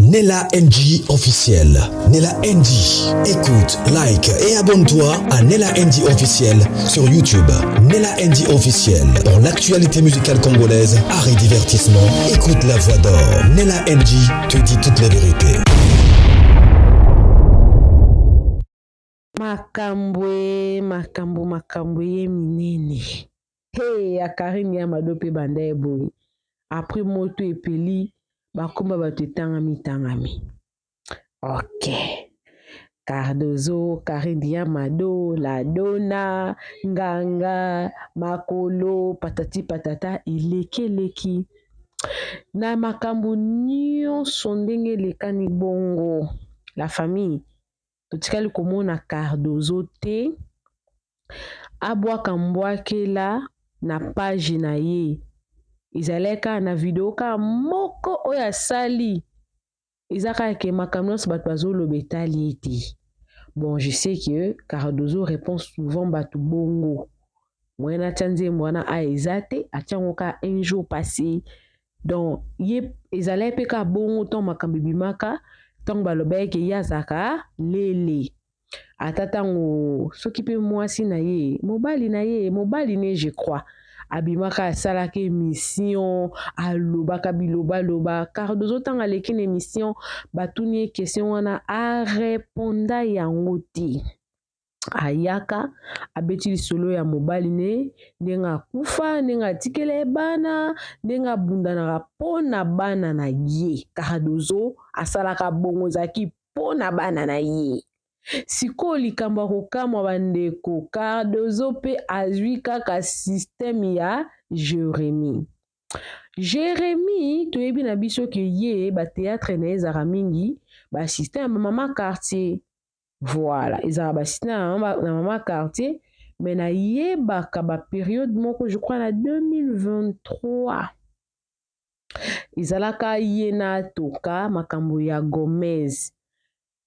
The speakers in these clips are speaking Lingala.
Nella NG officiel. Nella NG. Écoute, like et abonne-toi à Nella NG officiel sur YouTube. Nella NG officiel. Pour l'actualité musicale congolaise, art et divertissement, écoute la voix d'or. Nella NG te dit toutes les vérités. Makambo e makambo makambo ye minene he ya Carine ya Mado pe banda ye boye après moto epeli bakomba bato etangami tangami ok Cardozo Carine ya Mado la Dona nganga makolo patati patata eleki eleki na makambo nyonso ndenge elekani bongo la famille Totikali komona Cardozo te abwaka mbwakela na page na ye. Ezalaki kaka na video kaka moko oyo asali eza kaka ke makambo nyonso bato bazoloba etali ye te. Bon, je sais que Cardozo répond souvent bato bongo. Moyen atia nzembo wana a eza te, atia yango kaka un jour passé. Donc ye ezalaki mpe kaka bongo ntango makambo ebimaka, ntango balobaki ke ye azalaka lele. Ata ntango soki mpe mwasi na ye, mobali na ye, mobali ne je crois, abimaka asalaka emission, alobaka bilobaloba. Cardozo ntango aleki na emission, batuni ye question wana, areponda yango te. Ayaka abeti lisolo ya mobali ne ndenge akufa, ndenge atikela ye bana, ndenge abundanaka mpo na bana na ye. Cardozo asalaka bongo ezalaki mpo na bana na ye. Sikoyo likambo ya kokamwa bandeko, Cardozo mpe azwi kaka système ya Jeremie. Jeremie toyebi na biso ke ye ba theatre na ye ezalaka mingi ba système ya ba mama quartier. Voilà, ezalaka ba système na mama, na mama quartier, mais nayebaka ba periode moko je crois na 2023 ezalaka ye na toka makambo ya Gomez.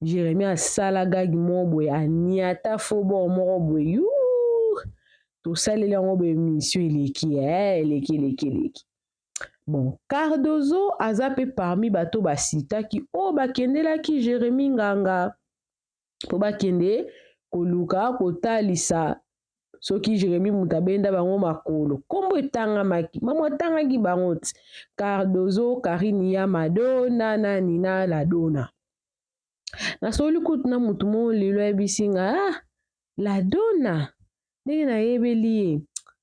Jeremie asala gag moko boye aniata faux bord moko boye yuh tosaleli yango ba emission eleki eh, eleki eleki eleki. Bon, Cardozo aza pe parmi bato basitaki oyo bakendelaki Jeremie Nganga po bakende koluka kotalisa soki Jeremie moto abenda bango makolo. Kombo etangamaki, mamu atangaki bango ti Cardozo, Carine ya Mado na nani na Ladona. Nasoli kutu na moto moko lelo ayebisi nga ah, Ladona ndenge nayebeli ye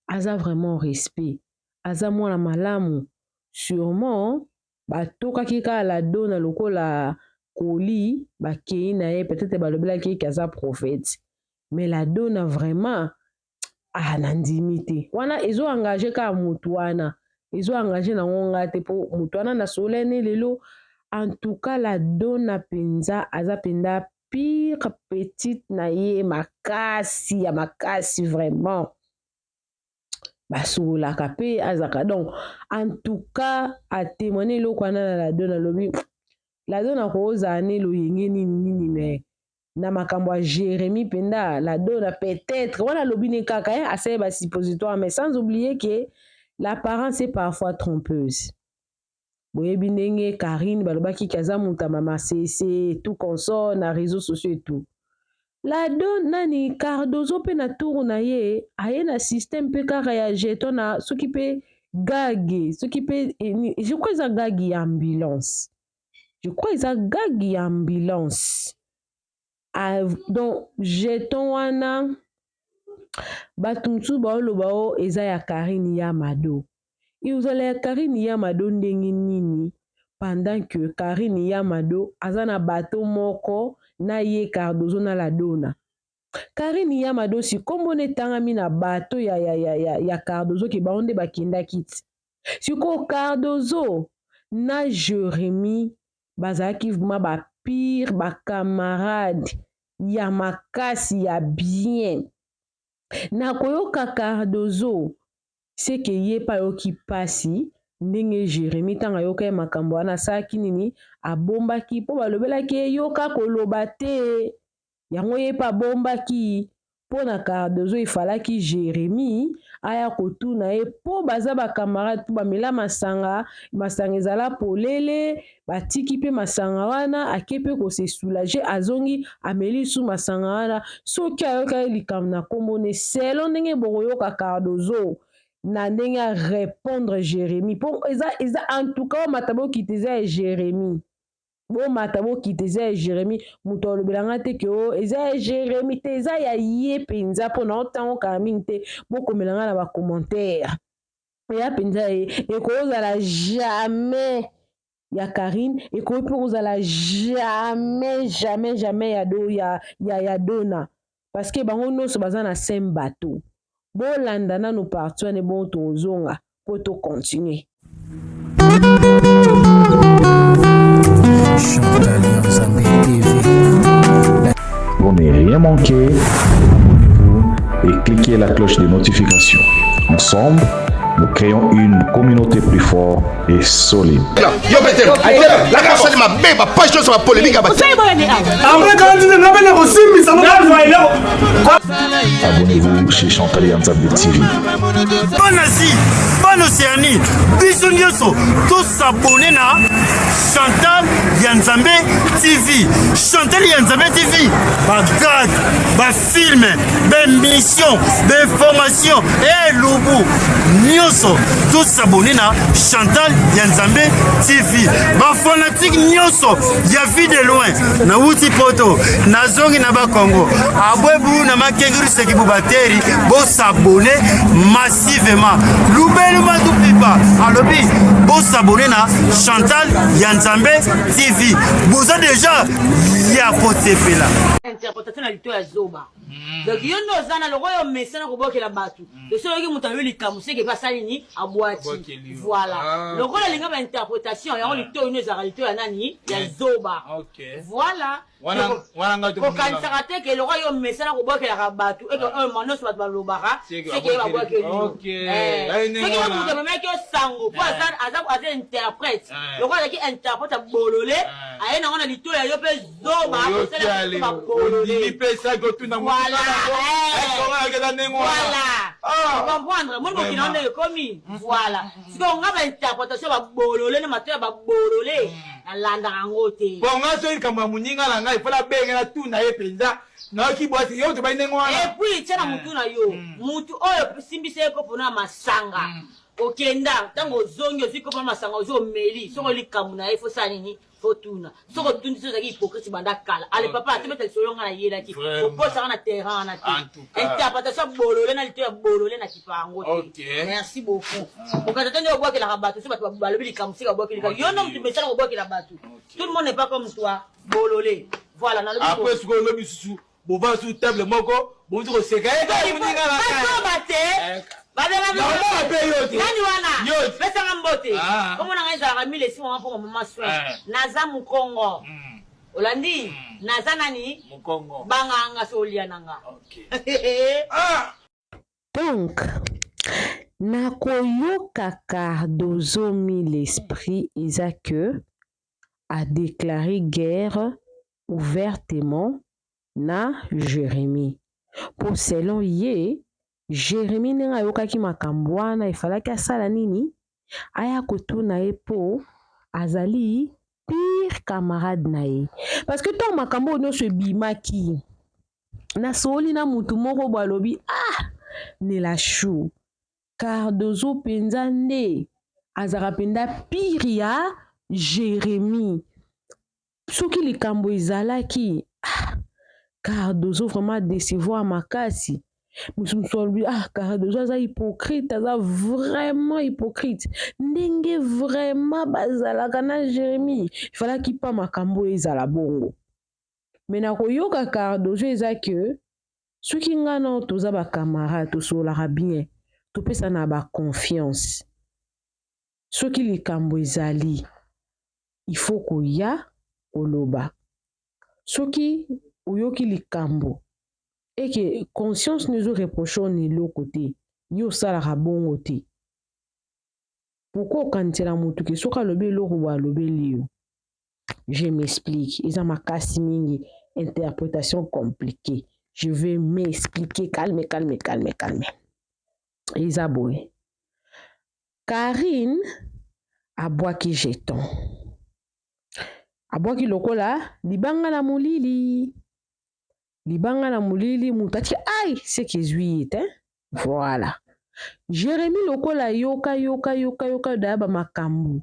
aza vraiment respect aza mwana malamu surement batokaki kaka Ladona lokola colis bakeyi na ye peut-etre balobelaki ye ke aza prophète mais Ladona vraiment ah nandimi te wana ezo engage kaka mutu wana ezo engage nango nga te po mutu wana nasolola ne lelo en tout cas Ladona penza aza penza pire petite na ye makasi ya makasi vraiment basololaka pe azalaka donc en tout cas a temoigne eloko wana na Ladona alobi Ladona akozala ne loyenge nini nini mais na makambo ya Jeremie penda Ladona peut-être wana alobi ne kaka hein, asali ba suppositoire mais sans oublier que l'apparence est parfois trompeuse. Boyebi ndenge Carine balobaki ke aza mutu ya masese tout consort na réseaux sociaux et tout. La don nani Cardozo pe na tour na ye aye na système pe kaka ya jeton na soki pe gag soki pe je crois eza gag ya ambulance. Je crois eza gag ya ambulance. Ah, donc jeton wana bato mosusu baoloba o eza ya Carine ya Mado. Ekozala ya Carine ya Mado ndenge nini pendant que Carine ya Mado aza na bateau moko na ye Cardozo na Ladona. Carine ya Mado si kombo na etangami na bateau ya, ya, ya, ya, ya Cardozo ke bango nde bakendaki ti. Sikoyo Cardozo na Jeremie bazalaki vraiment ba pire ba camarade ya makasi ya bien. Nakoyoka Cardozo ce que ye pe ayoki pasi ndenge Jeremie tango ayokaki makambo wana asalaki nini abombaki po balobelaki ye yoka koloba te yango ye pe abombaki. Mpo na Cardozo il fallaki Jeremie aya kotuna ye mpo baza ba camarade mpo bamela masanga, masanga ezala polele, batiki mpe masanga wana ake mpe ko se soulager azongi ameli lisusu masanga wana soki ayokaki likambo na kombo ne selon ndenge bokoyoka Cardozo na ndenge a repondre Jeremie mpo eza eza en tout cas omata bokita eza ya Jeremie. Bomata bokita eza ya Jeremie moto alobela nga te ke o oh, eza ya Jeremie te eza ya ye mpenza mpo na otango kala mingi te bokomela nga na ba commentaire eya mpenza ye ekozala jamais ya Carine ekoki mpe kozala jamais jamais jamais ya do ya ya, ya Dona parce que bango nyonso baza na same bateau bolanda nanu parti wana ebongo tozonga po to continuer. Chantal Nzambe TV. Pour ne rien manquer, abonnez-vous et cliquez la cloche de notification. Ensemble, nous créons une communauté plus forte et solide. Yo Peter, la kasali mabe ba page nyonso ba polémique ba. Abonnez-vous chez Chantal Yanzambe TV. Bana Asie, bana Océanie, biso nyonso tosabone na Chantal ya Nzambe TV. Chantal ya Nzambe TV, ba gag, ba film, ba émission, ba information, elubu nyonso tosabone na Chantal ya Nzambe TV. Ba fanatique nyonso ya vie de loin, nawuti poto, nazongi na Bakongo, abwebu na makenguru sekibu bateri, bosabone massivement. Lubelu matupipa alobi bosabone na Chantal ya Nzambe TV. Boza deja ya kosepela. Interpretation na lito ya zoba. Donc yo nde oza na lokola yo mesana kobwakela bato. Soki oyoki moto alobi likambo seke pe asali nini abwaki. Voilà. Ah. Lokola alinga ba interpretation yango litoyi no ezalaka litoyi ya nani ya zoba. Voilà. Kokanisaka te ke lokola yo mesana kobwakelaka bato eke oyo ma nyonso bato balobaka seke ye babwakeli yo. Soki yo moto amemaki yo sango po aza interprète lokola azalaki interprète ya bolole aye nango na litoyi ya yo pe zoba kosala bolole. Voilà. Comprendre moni mokili yango ndenge ekomi. Voilà. Sikoyo nga ba interpretation ba bolole na matoyi ya ba bolole nalandaka yango te. Bon nga soki likambo ya moninga na ngai faut nabenga natuna ye penza nayoki bwasi yo tobandi ndenge wana. Et puis tia na mutu na yo mutu oyo simbisa ye kopo na masanga okenda tango ozongi ozui kopo na masanga ozui omeli soki likambo na ye faut osala nini faut tuna soki otuni soki ozalaki hypocrite banda kala ale papa atobeta lisolo nga nayelaki kokosaka na terrain wana te interpretation ya bolole na lito ya bolole na kipa yango te merci beaucoup kokata te nde obwakelaka bato so bato balobi likambo sika obwakeli kaka yo nde moto mesala kobwakela bato tout le monde n'est pas comme toi bolole voilà nalobi après sikoyo olobi susu bovanda sur table moko bouti koseka ye kaka moninga na ngai. Bazoba te. Eh, Babengami naomona mpe yo te. Nani wana? Yo te. Pesanga mbote. Ah. Kombo na ngai ezalaka mille esi mama mpongo mama soin. Eh. Naza mukongo. Olandi? Naza nani? Mukongo. Banga nga so olia na nga. Okay. Ah! Donc, nakoyoka Cardozo mille esprit eza que a declarer guerre ouvertement na Jeremie po selon ye Jeremie ndenge ayokaki makambo wana efalaki asala nini aya kotuna ye po azali pire camarade na ye parce que ntango makambo oyo nyonso ebimaki nasololi na mutu moko boye alobi ah Nella Chou Cardozo penza nde azalaka penza pire ya Jeremie soki likambo ezalaki ah Cardozo vraiment a decevoir makasi mosusu mosusu alobi ah Cardozo aza hypocrite aza vraiment hypocrite ndenge vraiment bazalaka na Jeremie ifalaki pa makambo oyo ezala bongo mais na koyoka Cardozo eza que Soki nga nao toza ba camarade tosololaka bien topesana ba confiance soki likambo ezali il faut koya koloba soki oyoki likambo eke conscience no ezo reproche yo na eloko te yo osalaka bongo te pourquoi okanisela mutu ke soki alobi eloko boye alobeli yo Je m'explique, eza makasi mingi, interpretation compliquee. Je vais m'expliquer calme, calme, calme, calme. Eza boye. Karine abwaki jeton. Abwaki lokola libanga na molili. Libanga na molili moto atie ai seke ezwi ye te. Voilà. Jérémie lokola yoka yoka yoka yoka daya ba makambo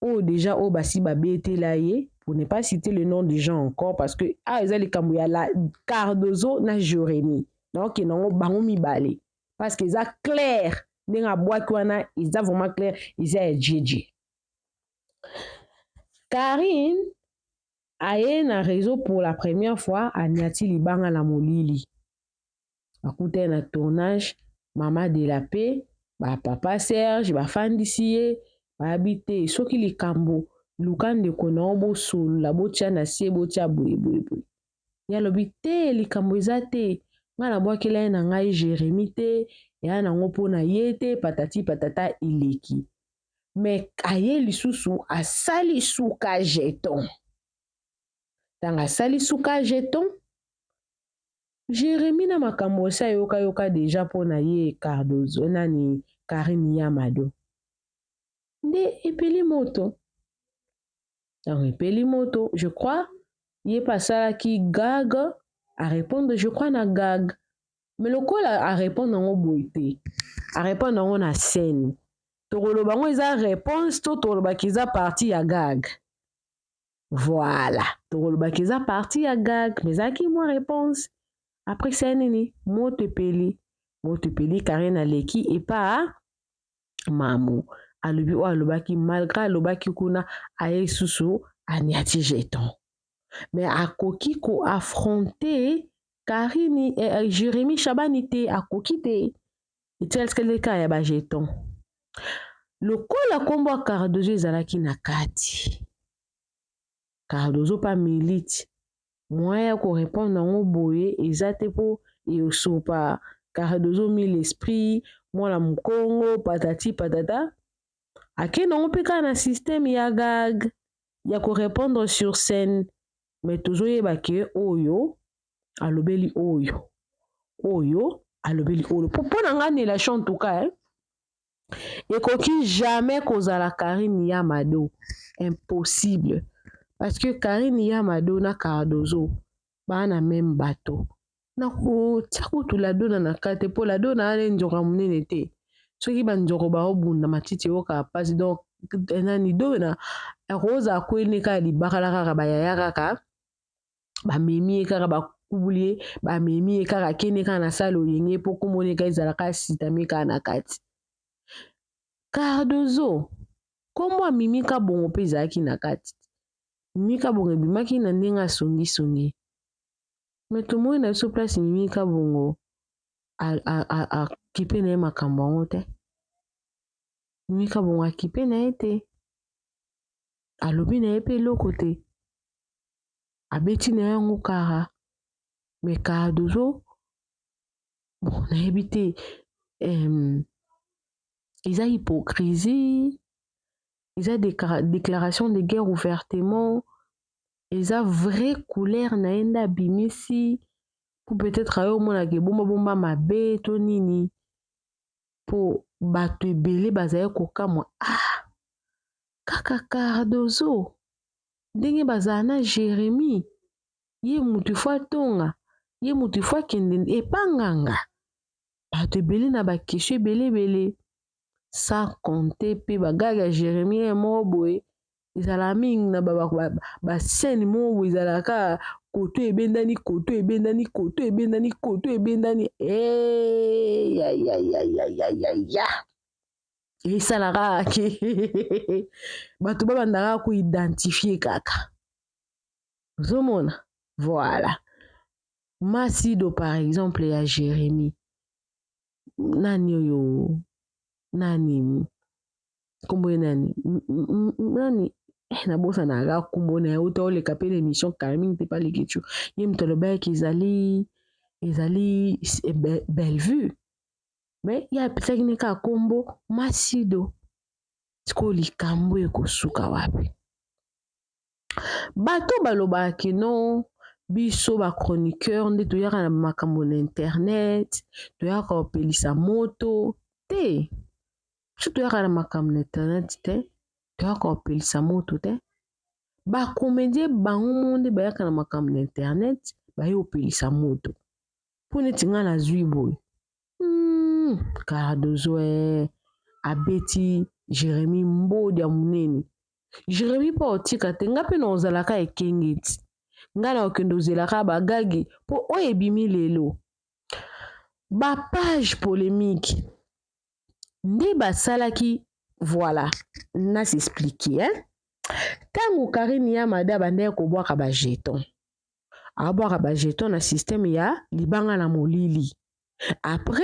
oyo deja oyo basi babetela ye, pour ne pas citer le nom des gens encore, parce que ah eza likambo ya la Cardozo na Jérémie, naokende yango bango mibale parce que eza clair ndenge abwaki wana, eza vraiment clair, eza ya jeje. Karine aye na réseau pour la première fois, aniati libanga na molili, bakutani na tournage Mama de la Paix, bapapa Serge bafandisi ye, bayabi te soki likambo luka ndeko na yo bosolola, botia na se, botia boye boye boye. Ye alobi te, likambo eza te, ngai nabwakela ye na ngai Jérémie te, eya nango mpo na ye te, patati patata eleki. Me aye lisusu asali suka jeton. Ntango asali suka jeton, Jérémie na makambo osi ayokayoka deja mpo na ye Cardozo nani Karine Yamado nde epeli moto. Ntango epeli moto, je crois ye mpe asalaki gag, arépondre je crois na gag, mais lokola arépondre yango boye te, arépondre yango na scène, tokoloba yango eza réponse to tolobaki eza partie ya gag? Voilà, tokolobaki eza partie ya gag, mais ezalaki mwa réponse. Après ça nini, moto epeli, moto epeli. Karine aleki epa mamu, alobi oyo alobaki, malgré alobaki kuna, aye susu aniati jeton, mais akoki koaffronter Karine Jérémie Shabani te, akoki te, etikalaki kaka ya bajeton. Lokola nkombo ya Cardozo ezalaki na kati, Cardozo mpa milite, moyen ya korépondre yango boye eza te mpo esopa Cardozo mille esprit mwana mokongo patati patata. Akende yango mpe kaka na système ya gag ya korépondre sur scène, mais tozoyeba ke oyo alobeli oyo, oyo alobeli oyo. Mpo na ngai Nelachon, en tout cas, eh? Ekoki jamais kozala Karine Yamado, impossible, parce que Karine Yamado na Cardozo baa na même bateau. Na kotia kutu Ladona na kati, mpo Ladona ane nzoka monene te. Soki banzoko baobunda matiti eyokaka mpasi. Donc nani dona akozala kwene kaka libakala kaka bayaya kaka bamemi ye kaka bakubuli ye, bamemi ye kaka akende kaka na sale oyenge mpo komona eka ezalaka sitami kaka na kati. Cardozo nkombo amimi Kabongo mpe ezalaki na kati. Mimi Kabongo ebimaki na ndenge asongisongi, me tomoni na biso place Mimi Kabongo akipe na ye makambo yango te. Mimi Kabongo akipe na ye te, alobi na ye mpe eloko te, abeti na yango kara. Me Cardozo, bon, nayebi te, eza hypocrisie, eza déclaration de guerre ouvertement, eza vraie couleur na ye nde abimisi po peut-être ayo omonaka ebombabomba mabe to nini, mpo bato ebele bazali kokamwa, ah kaka Cardozo ndenge bazala na Jérémie, ye mutu ifo atonga ye, mutu ifo akende epanganga bato ebele na baquestion ebele ebele, sans compter mpe bagag ya Jérémie ye moko boye ezalaka mingi na bascène moko boye, ezalaka koto ebendani, koto ebendani, koto ebendani, koto ebendani, ya esalaka ke bato babandaka koidentifier kaka, ozomona. Voilà, Masido par exemple ya Jérémie, nani oyo, nani nkombo ye, nani nani, nabosanaka nkombo na ye, uta oleka mpe na émission kala mingi te paleki tu ye moto alobaki ezali Bellevue, mais ye apesaki ne kaka nkombo Masido. Sikoyo likambo ekosuka wapi? Bato balobaka kino. Biso ba chroniqueur nde toyaka na makambo na internet, toyaka kopelisa moto te. Biso toyaka na makambo na internet te, toyaka kopelisa moto te. Ba comedien bango moko nde bayaka na makambo na internet, baye kopelisa moto. Mpo neti ngai nazwi boye Cardozo eh, abeti Jeremie mbodi ya monene. Jeremie mpo otika te, ngai mpe nakozalaka ekenge ti. Ngai nakokende ozelaka bagagi mpo oyo ebimi lelo. Ba page polemique nde basalaki voilà, na s'expliquer hein. Tango Carine Yamada abandaki kobwaka ba jetons, abwaka ba jetons na système ya libanga na molili. Après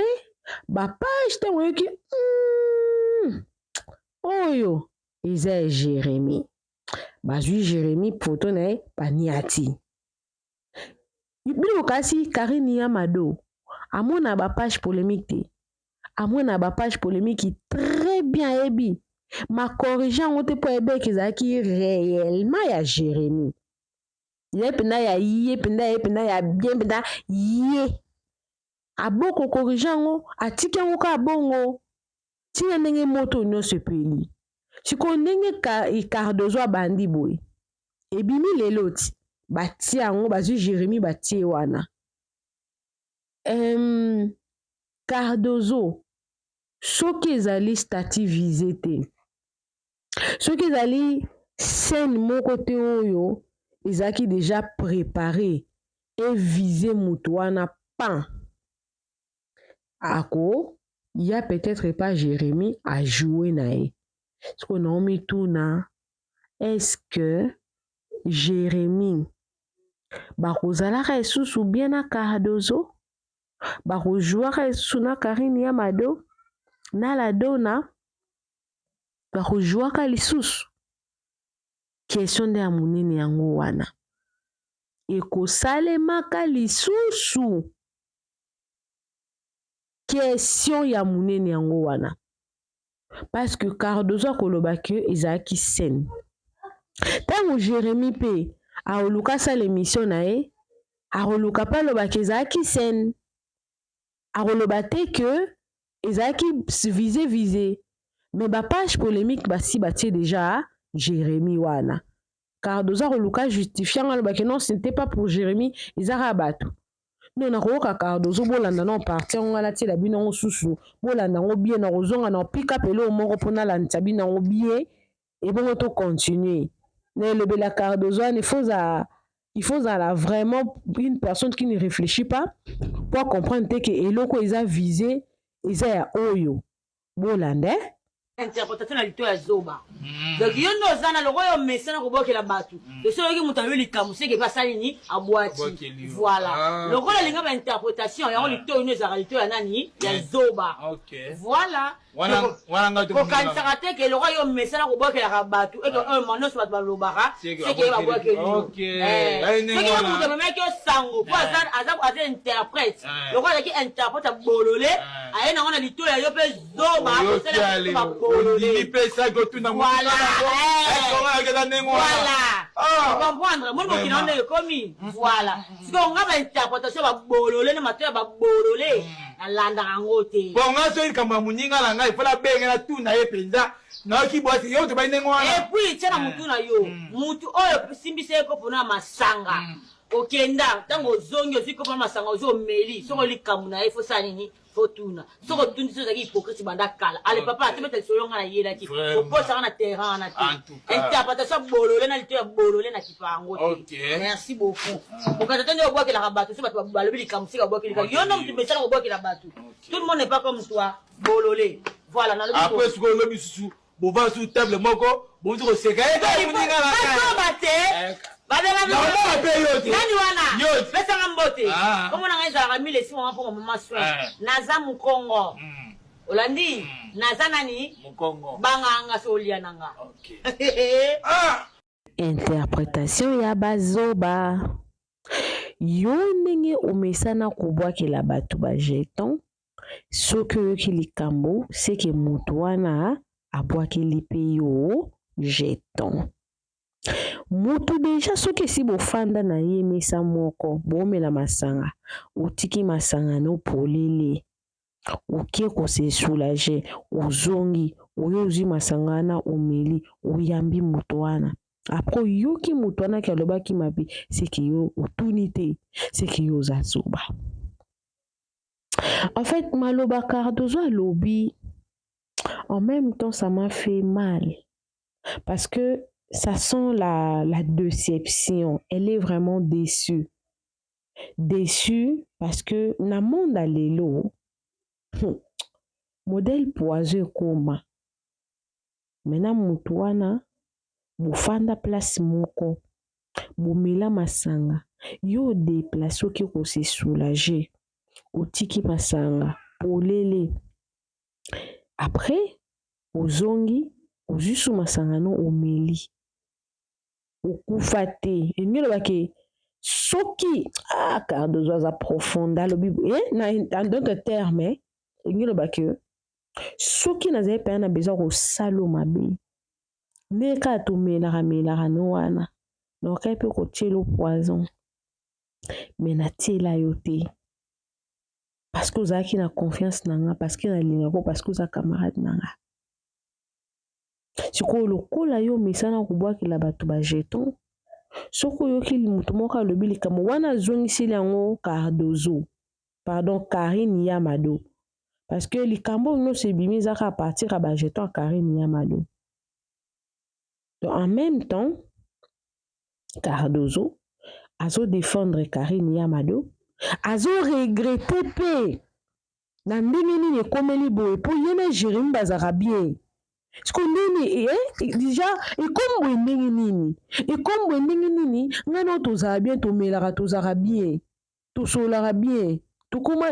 ba page ntango oyoki oyo eza ya Jeremie, bazwi Jeremie photo na ye baniati. Bino kasi Carine Yamado amona ba page polemique te, amona ba page polemique très bien ayebi ma corrige yango te mpo ayebeki ezalaki réellement ya Jérémie, ye mpenza ya ye mpenza ye mpenza ya bien mpenza ye aboko corrige yango, atiki yango kaka bongo ntina ndenge moto nyonso epeli. Sikoyo ndenge Cardozo abandi boye ebimi lelo ti batie yango, bazwi Jérémie batie wana. Cardozo soki ezali statut visé te, soki ezali scène moko te oyo ezalaki déjà préparé et visé moto wana pan ako ya peut-être pas Jérémie a joué na ye. Sikoyo naomituna est-ce que Jérémie bakozalaka lisusu bien na Cardozo, bakozwaka lisusu na Carine Yamado na la Dona, bakozwaka lisusu? Question nde ya monene yango wana, ekosalemaka lisusu? Question ya monene yango wana, parce que Cardozo akoloba ke ezalaki scène. Ntango Jérémie mpe akoluka asala émission na ye, akoluka mpe aloba ke ezalaki scène, akoloba te ke ezalaki visé visé. Mais ba page polémique basi batie déjà Jérémie wana. Cardozo akoluka justifier yango, aloba ke non, ce n'était pas pour Jérémie, eza kaka bato. Non, nakoyoka Cardozo, bolanda na parti yango nga natiela bino yango susu, bolanda yango bien, nakozonga na pick up eloko moko mpo nalandisa bino yango bien, ebongo to continuer na elobela Cardozo wana. Il faut zala vraiment une personne qui ne réfléchit pas pour comprendre te ke eloko eza visé eza ya oyo. Bolanda. Interprétation na lito ya zoba. Donc yo nde oza na lokola yo mesana kobwakela bato. Soki oyoki moto alobi likambo, seke mpe asali nini? Abwaki. Voilà, lokola alinga ba interprétation yango, litoyi no ezalaka lito ya nani? Ya zoba. Voilà, kokanisaka te ke lokola yo mesana kobwakelaka bato eke oyo ma nyonso bato balobaka, seke ye babwakeli yo. Soki yo moto amemaki yo sango mpo aza interprète, lokola azalaki interprète ya bolole, aye nango na lito ya yo mpe zoba. Babolole Voilà, comprendre moni mokili yango ndenge ekomi. Voilà, sikoyo nga ba interprétation babolole na mato ya babolole, nalandaka yango te. Bon, nga soki likambo ya moninga na ngai, fo nabenge, natuna ye mpenza. Nayoki bwasi yo tobai ndenge wana. Et puis tia na mutu na yo, mutu oyo simbisa ye kopo na masanga, okenda, ntango ozongi, ozwi kopo na masanga, ozwi, omeli. Soki likambo na ye, fo sala nini? Fo tuna. Soki otundi so ozalaki hypocrite banda kala. Ale papa, atobeta lisolo nga nayelaki kokosaka na terrain wana te. Interprétation bolole na lito ya bolole na kipa yango te. Merci beaucoup. Okata te nde obwakelaka bato. So bato balobi likambo, sika obwakelika yo no motu mesala kobwakela bato. Tout le monde n'est pas comme toi, bolole. Voilà, nalobi. Après sikoyo olobi susu bova su table moko, bozi koseka ye. Bazoba te. Nani wana pesanga mbote? Kombo na ngai ezalaka mile esimama mpo mama soin. Naza mokongo, olandi? Naza nani? Banganga so olia na nga. Interprétation ya bazoba. Yo ndenge omesana kobwakela bato ba jeton, soki oyoki likambo, seke moto wana abwakeli mpe yo jeton. Mutu deja soki esi bofanda na ye mesa moko bomela masanga, otiki masanga no polele, oke ko se soulager, ozongi oye ozwi masanga wana omeli, oyambi moto wana. Après oyoki moto wana ke alobaki mabe, seke yo otuni te, seke yo oza zoba. En fait, maloba Cardozo alobi, en même temps ça m'a fait mal. Parce que ça sent la déception. Elle est vraiment déçue. Déçue parce que na monde ya lelo, modèle poison ekoma. Maintenant mutu wana bofanda place moko, bomela masanga, yo odeplace oke ko se soulager, otiki masanga polele. Après ozongi ozwi su masanga no omeli, okufa te. Elingi eloba ke soki ah Cardozo aza profonde alobi eh, na en d'autres termes elingi eloba ke soki nazali mpenza na besoin kosala mabe ndenge kaka tomelaka melaka no wana nakokaki mpe kotiela poison mais natiela yo te parce que ozalaki na confiance na nga, parce que nalingako, parce que oza camarade na nga. Sikoyo lokola yo omesana kobwakela bato ba jeton, soki oyoki moto moko alobi likambo wana azongiseli yango Cardozo, pardon Carine Yamado, parce que likambo oyo nyonso ebimi eza kaka à partir ya ba jeton ya Carine Yamado. Donc en même temps Cardozo azo défendre Carine Yamado, azo regretter pe na ndenge nini ekomeli boye po ye na Jérémie bazalaka bien. Siko ndenge déjà ekomi boye ndenge nini, ekomi boye ndenge nini, ngai na tozala bien, tomelaka tozalaka bien, tosololaka bien, tokoma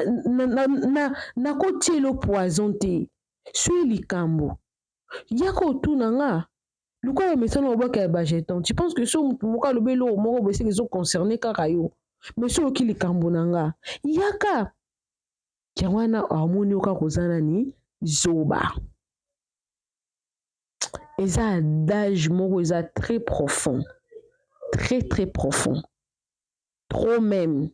nakotiela poison te. Soki likambo yaka otuna nga lokola omesana obwaka ba jeton, tu penses que so motu moko alobi eloko moko boye seke ezoconcerne kaka yo, mais so oyoki likambo na nga yaka yango wana amoni yo kaka oza nani zoba. Eza adage moko eza très profond, très très profond, trop même,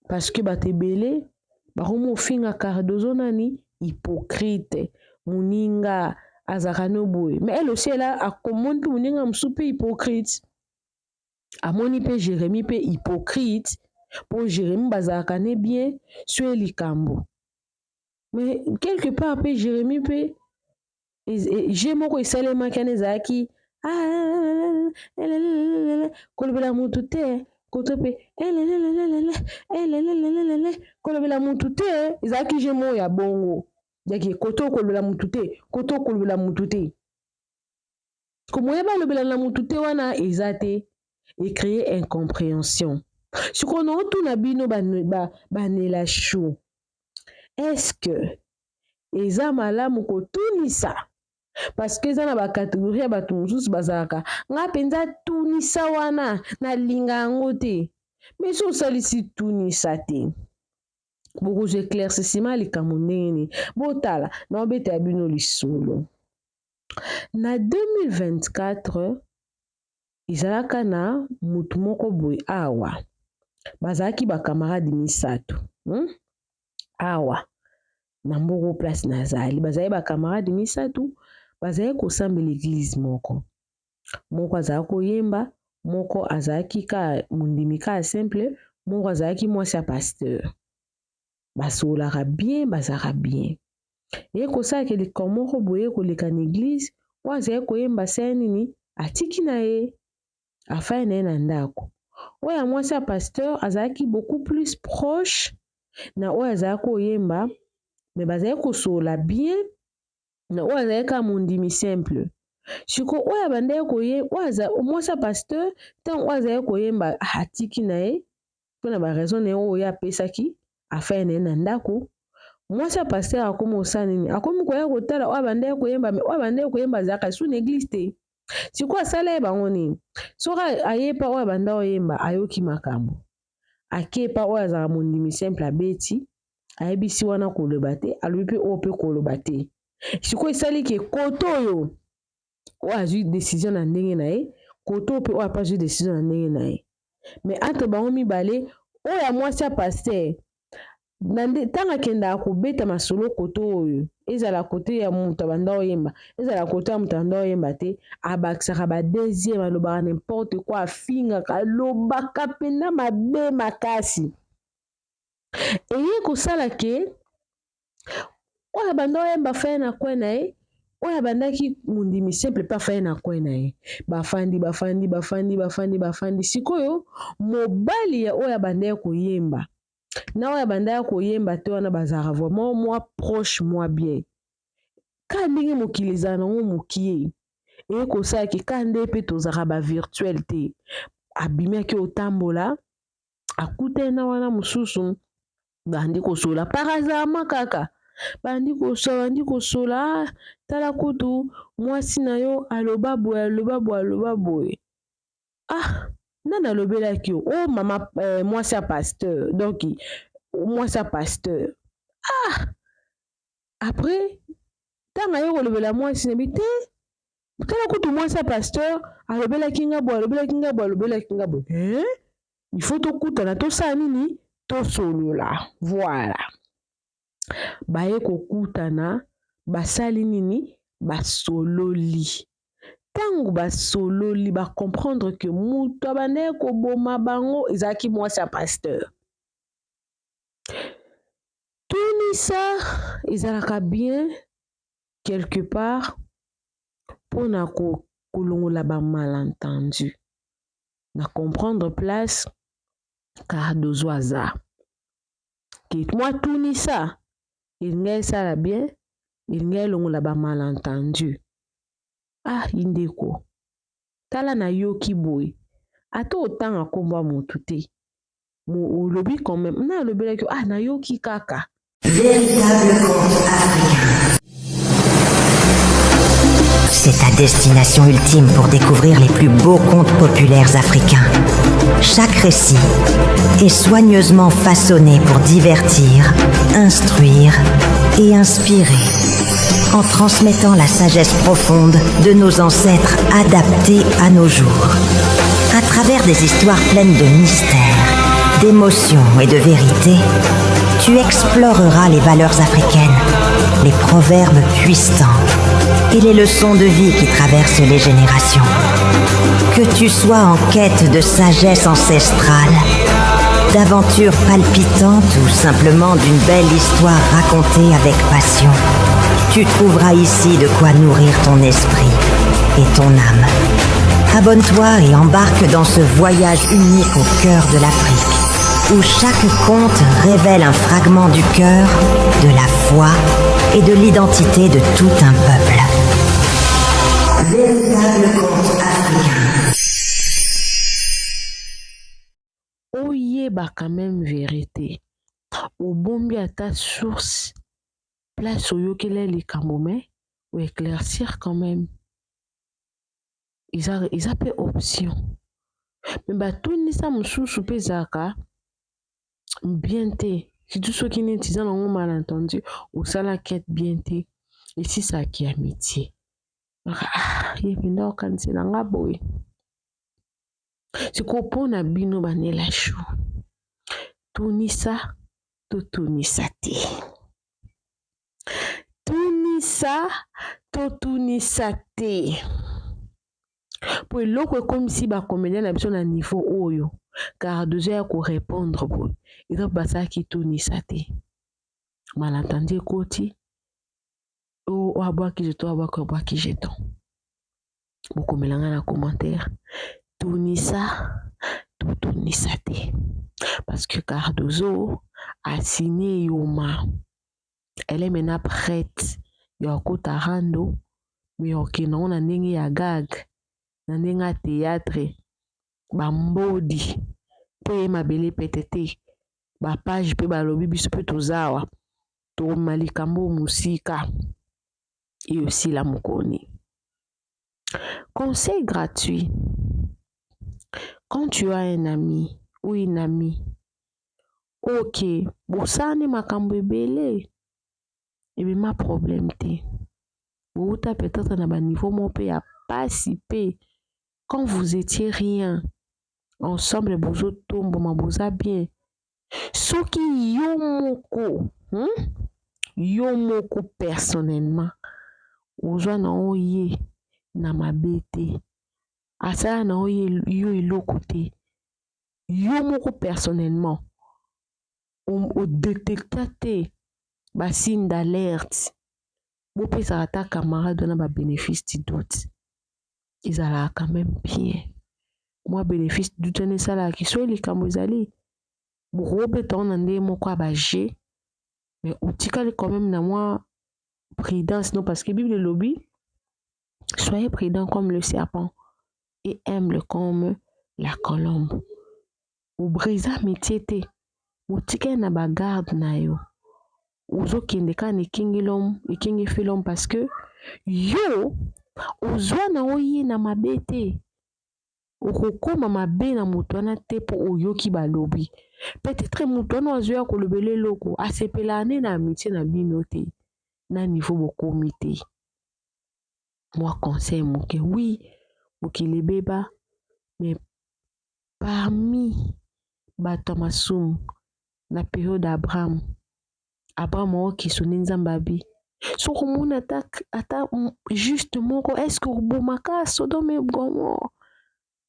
parce que bato ebele bakomi ofinga Cardozo nani hypocrite, moninga azalaka no boye, mais elle aussi elle a akomoni mpe moninga mosusu mpe hypocrite, amoni mpe Jérémie mpe hypocrite, mpo Jérémie bazalaka ne bien so ye likambo, mais quelque part mpe Jérémie mpe je moko esalemaki wana ezalaki kolobela motu te, koto mpe kolobela motu te, ezalaki je moko ya bongo yaki koto kolobela motu te, koto kolobela motu te, komoya balobela na motu te wana eza te, ecréer incompréhension. Sikoyo na otuna bino banela chou, est-ce que eza malamu kotunisa? Parce que eza na bacatégorie ya bato mosusu bazalaka nga mpenza tunisa wana nalinga yango te, mais so osalisi tunisa te bokozwa éclaircissement likambo ndenge nini. Botala na obeta ya bino lisolo na 2024 ezalaka na motu moko boye awa, bazalaki bacamarade misato, Awa na mboko place nazali bazali bacamarade misato, bazali kosambela église moko. Moko azalaki koyemba, moko azalaki ka mondimi ka simple, moko azalaki mwasi ya pasteur. Basololaka bien, bazalaka bien. Eye kosalaka likambo moko boye koleka na église, oyo azalaki koyemba asali nini, atiki na ye, afai na ye na ndako. Oyo ya mwasi ya pasteur azalaki beaucoup plus proche na oyo azalaki koyemba, mais bazalaki kosolola bien na oyo azalaki kaka mondimi simple. Sikoyo oyo abandaki koyemba, oyo mwasi ya pasteur, ntango oyo azalaki koyemba atiki na ye mpona ba raison na ye oyo ye apesaki, afai na ye na ndako. Mwasi ya pasteur akomi kosala nini, akomi koya kotala oyo abandaki koyemba, mais oyo abandaki koyemba azalaka su na église te. Sikoyo asala ye bango nini, soki ayepa oyo abanda koyemba ayoki makambo, akepa oyo azalaka mondimi simple abeti, ayebisi wana koloba te, alobi mpe oyo mpe koloba te. Sikoyo esali ke koto oyo Oyo azwi decision na ndenge na ye, kote oyo mpe oyo ape azwi decision na ndenge na ye. Mais entre bango mibale, oyo ya mwasi ya pasteur, na nde ntango akendaka kobeta masolo kote oyo, ezala kote ya moto abanda oyemba, ezala kote ya moto abanda oyemba te, abakisaka ba deuxième, alobaka n'importe quoi, afingaka, alobaka mpenza mabe makasi. Eye kosala ke oyo abanda oyemba afai na coin na ye, oyo abandaki mondimi simple mpe afai na coin na ye. Bafandi, bafandi, bafandi, bafandi, bafandi. Sikoyo mobali ya oyo abandaki koyemba na oyo abandaki koyemba te wana bazalaka vraiment mwa proche mwa bien. Kaka ndenge mokili ezala nango mokie, eye kosala ke kaka nde mpe tozalaka ba virtuel te. Abimi ake otambola, akutani na wana mosusu, bandi kosola par hasardement kaka. Bandi kosola, bandi kosola, ah, tala kutu mwasi na yo aloba boye, aloba boye, aloba boye. Ah, nani alobelaki yo? Oh mama, mwasi ya pasteur. Donc mwasi ya pasteur. Ah, après ntango aye kolobela mwasi na bi te, tala kutu mwasi ya pasteur alobelaki nga boye, alobelaki nga boye, alobelaki nga boye. Hein? Il faut tokutana, tosala nini? Tosolola. Voilà. Baye kokutana, basali nini? Basololi. Ntango basololi, ba comprendre que moto abandaki koboma bango ezalaki mwasi ya pasteur. Tunisa ezalaka bien quelque part mpona kolongola ba malentendu. Na comprendre place Cardozo aza. Ke mwa tunisa elingi esala bien, elingi elongola ba malentendu. Ah indeko, tala nayoki boye, ata otanga kombo ya motu te, olobi quand même, na alobelaki, ah nayoki kaka. Véritable conte africain. C'est ta destination ultime pour découvrir les plus beaux contes populaires africains. Chaque récit est soigneusement façonné pour divertir, instruire et inspirer, en transmettant la sagesse profonde de nos ancêtres adaptée à nos jours. À travers des histoires pleines de mystères, d'émotions et de vérité, tu exploreras les valeurs africaines, les proverbes puissants et les leçons de vie qui traversent les générations. Que tu sois en quête de sagesse ancestrale, d'aventures palpitantes ou simplement d'une belle histoire racontée avec passion, tu trouveras ici de quoi nourrir ton esprit et ton âme. Abonne-toi et embarque dans ce voyage unique au cœur de l'Afrique, où chaque conte révèle un fragment du cœur, de la foi et de l'identité de tout un peuple. Véritable conte africain. Oyeba quand même vérité. Obombi ata source, place oyokela likambo, mais o éclaircir quand même. Eza, eza pe option. Mais batunisa mosusu pe ezalaka bien te. Surtout soki neti eza nango malentendu, osala quête bien te, esisaki amitié. Ah, ye mpenza okanisela nga boye. Sikoyo mpona bino banela chou, tunisa to tunisa te? Tunisa to tunisa te? Po eloko ekomisi ba comédien na biso na niveau oyo, Cardozo ya ko répondre boye, eza po basalaki tunisa te. Malentendu ekoti, oyo abwaki jeton, abwaki, abwaki jeton. Bokomela nga na commentaire, tunisa to tunisa te, parce que Cardozo a signé Yoma. Elle est maintenant prête ya kokota rando, mais okende yango na ndenge ya gag, na ndenge ya théâtre, ba mbodi mpo ye mabele pete te, ba page mpe balobi biso mpe toza awa, tokoma likambo mosika eyosila mokoni. Conseil gratuit. Quand tu as un ami ou une amie, ok, bosani makambo ebele, ebima problème te. Bouta peut-être na ba niveau moko pe ya pasi pe quand vous etiez rien ensemble bozo tombwama boza bien soki yo moko hum yo moko personnellement ozwa na yo ye na mabe te asala na yo eloko te yo moko personnellement o detecta te ba signe d'alerte bopesaka ata camarade wana ba benefice du doute ezalaka quand meme bien mwa benefice du doute wana esalaka ke soki likambo ezali bokobeta yango na ndenge moko ya ba jeux mais otikali quand meme na mwa prudence no parce que bible elobi soyez prudent comme le serpent et humble comme la colombe. O brisa amitie te, otikali na ba garde na yo. Ozo kende kaka na ekenge l'homme, ekenge fait l'homme parce que yo ozwa na yo ye na mabe te. Okokoma mabe na moto wana te po oyoki balobi. Peut-etre moto wana azoya kolobela eloko, asepelaka nde na amitie na bino te, na niveau bokomi te. Mwa conseil moke, oui mokili ebeba mais parmi bato ya masumu na periode ya Abraham, Abraham aokiso nde Nzambe abi soki omoni ata, ata juste moko est-ce que obomaka Sodome et Gomorrhe?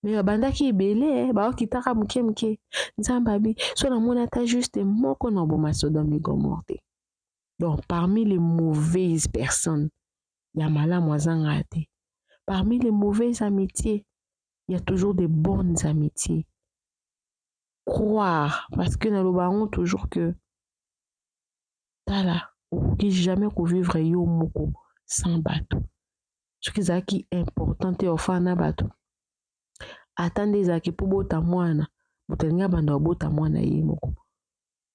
Mais babandaki ebele baokitaka moke moke. Nzambe abi soki namoni ata juste moko na oboma Sodome et Gomorrhe te. Donc parmi les mauvaises personnes ya malamu azangaka te. Parmi les mauvaises amitiés, il y a toujours des bonnes amitiés. Croire, parce que naloba yango toujours que tala okoki jamais kovivre yo moko sans bato. Soki ezalaki important te ofanda na bato, ata nde ezalaki mpo bota mwana, moto alingi abanda kobota mwana ye moko.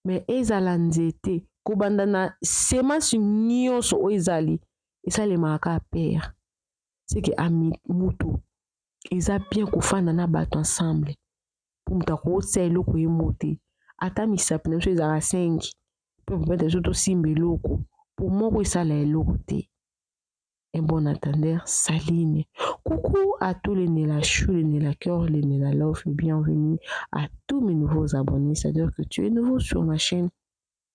Mais ezala nzete, kobanda na semence nyonso oyo ezali, esalemaka kaka pere. C'est que ami mutu eza bien kofanda na bato ensemble po moto akotia eloko ye moko te. Ata misapi na biso ezalaka 5 po permettre biso tosimba eloko po moko esala eloko te. Un bon attendeur s'aligne. Coucou à tous les Nella Chou, les Nella Cœur, les Nella Love et bienvenue à tous mes nouveaux abonnés. C'est-à-dire que tu es nouveau sur ma chaîne.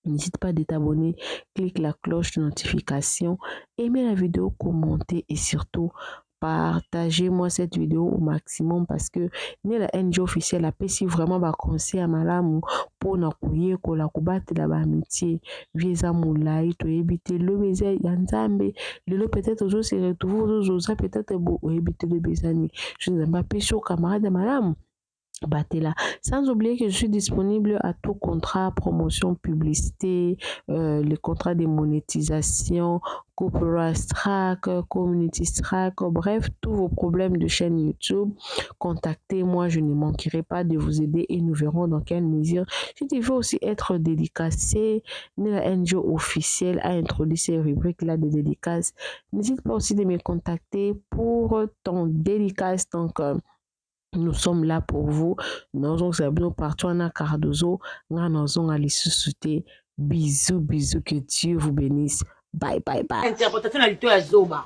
N'hésite pas de t'abonner, clique la cloche de notification, aimez la vidéo, commentez et surtout partagez-moi cette vidéo au maximum parce que Nella NG officiel apesi vraiment ba conseil ya malamu pona koyekola kobatela ba amitié. Vie eza molayi toyebi te lobi eza ya Nzambe, lelo peut-être ozo se retrouver ozozoza peut-être bo oyebi te lobi eza nini. Soki Nzambe apesi yo camarade ya malamu batela. Sans oublier que je suis disponible à tout contrat, promotion, publicité, les contrats de monétisation, copyright strike, community strike, bref, tous vos problèmes de chaîne YouTube. Contactez-moi, je ne manquerai pas de vous aider et nous verrons dans quelle mesure. Si tu veux aussi être dédicacé, la NGO officielle a introduit ces rubriques-là de dédicaces. N'hésite pas aussi de me contacter pour ton dédicace. Donc, nous sommes là pour vous. Nous avons partout en Cardozo. Nous lisusu te. Bisous, bisous, que Dieu vous bénisse. Bye, bye, bye. Interprétation na lito ya zoba.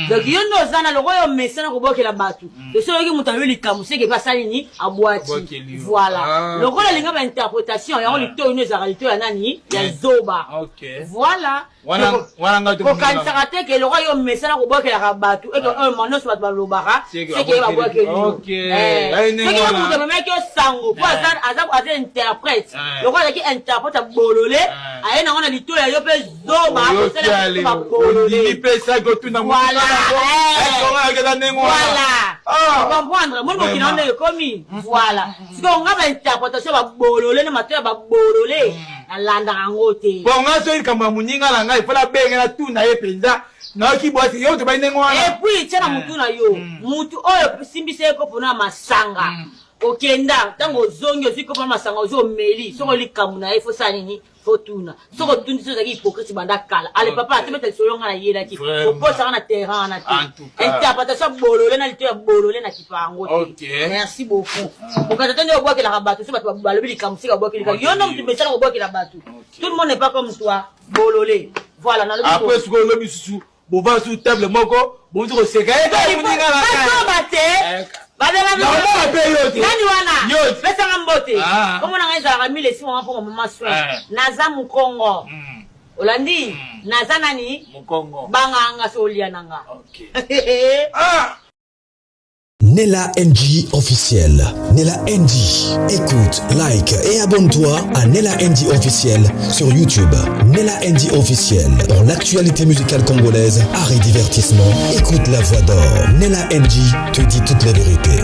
Donc yo nde oza na lokola yo mesana kobwakela bato. Donc soki oyoki moto alobi likambo seke pe asali nini abwaki. Voilà. Lokola alinga ba interprétation yango litoyi no ezalaka litoyi ya nani ya zoba. Voilà. Kokanisaka te ke lokola yo mesana kobwakelaka bato eke oyo ma nyonso bato balobaka seke ye babwakeli yo. Soki yo moto amemaki yo sango po aza interprète, lokola azalaki interprète ya bolole aye nango na litoyi ya yo pe zoba kosala babolole. Voilà, voilà, comprendre moni mokili yango ndenge ekomi. Voilà, sikoyo nga ba interprétation ya babolole na matoyi ya babolole nalandaka yango te. Bon, nga soki likambo ya moninga na ngai, fala benge na tuna ye mpenza. Nayoki bwasi yo tobai ndenge wana. Et puis tia na mutu na yo, mutu oyo simbisa ye kopo na masanga, okenda ntango ozongi ozwi kopo na masanga ozwi omeli, soki likambo na ye fo sala nini? Fo tuna. Soki otundi soki ozalaki hypocrite banda kala. Ale papa atobeta lisolo nga nayelaki. Okosaka na terrain wana te. Interprétation ya bolole na lito ya bolole na kipa yango te. Merci beaucoup. Okata te nde obwakelaka bato soki bato balobi likambo sika obwakeli kaka. Yo nde moto mesala kobwakela bato. Tout le monde n'est pas comme toi. Bolole. Voilà, nalobi. Après sikoyo olobi susu bovanda sur table moko. Bouti koseka ye kaka moninga na ngai. Bazoba te. Eh, Naomona mpe yo te. Nani wana? Yo te. Pesanga mbote. Ah. Kombo na ngai ezalaka mille esi mama mpo mama soin. Eh. Naza mukongo. Olandi? Naza nani? Mukongo. Banga nga so olia na nga. Okay. Ah! Nella NG officiel. Nella NG. Écoute, like et abonne-toi à Nella NG officiel sur YouTube. Nella NG officiel. Pour l'actualité musicale congolaise, art et divertissement, écoute la voix d'or. Nella NG te dit toute la vérité.